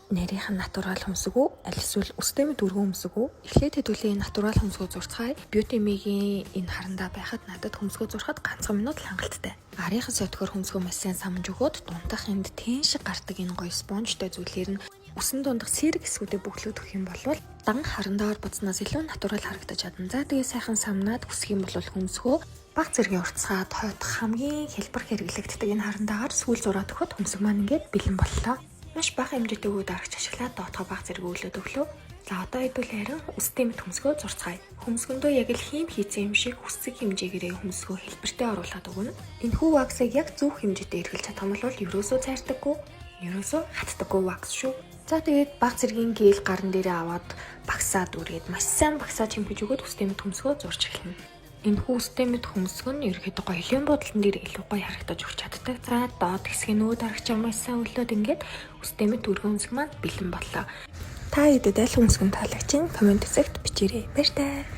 Нарийнхан natural хөмсөг үү? Аль эсвэл үстэй мэт өргөн хөмсөг үү? Эхлээд хэдүүлээ natural хөмсгөө зурцгаая. Beauty Me-гийн энэ харандаа байхад надад хөмсгөө зурхад ганцхан минут л хангалттай. Арийнхаа сотгоор хөмсгөө маш сайн самж өгөөд дундах энд тэн шиг гардаг энэ гоё спонжтой зүйлээр нь үсэн дундах сэрэг хэсгүүдээ бөглөөд өгөх юм бол дан харандаагаар будсанаас илүү natural харагдаж чадна. За, тэгээ сайхан самнаад хүсэх юм бол хөмсгөө бага зэргийн уртасгаад хойдох хамгийн хялбар хэрэглэгддэг энэ харандаагаар сүүл зураад өгөхөд хөмсөг маань ингээд бэлэн боллоо. Маш бага хэмжээтэй өвөө дарагч ашиглаад доотхоо бага зэрэг өвлөөд өглөө. За, одоо хэдүүлээ харин үстэй мэт хөмсгөө зурцгаая. Хөмсгөндөө яг л хийм хийцэн юм шиг хүсэг хэмжээгээрээ хөмсгөө хэлбэртэй оруулаад өгнө. Энэхүү wax ыг яг зөв хэмжээтэй эргэлж чадах юм бол ерөөсөө цайрдаггүй, ерөөсөө хаттдаггүй wax шүү. За, тэгээд бага зэргийн гель гаран дээрээ аваад багсаад үргээд маш сайн багсаа чимхэж өгөөд үстэй мэт хөмсгөө зурж эхэлнэ. Энэхүү үстэй мэт хөмсгө нь ерөөхдөө гоёлын буудалдан дээр илүү гоё харагдаж өгч чаддаг. За, доод хэсгийн нүүд дарагчаар маш сайн өлөөд ингээд үстэй мэт өргөн хөмсөг маань бэлэн боллоо. Та хэдэд аль хөмсөг нь таалагдчихэв, comment хэсэгт бичээрэй. Баяртай.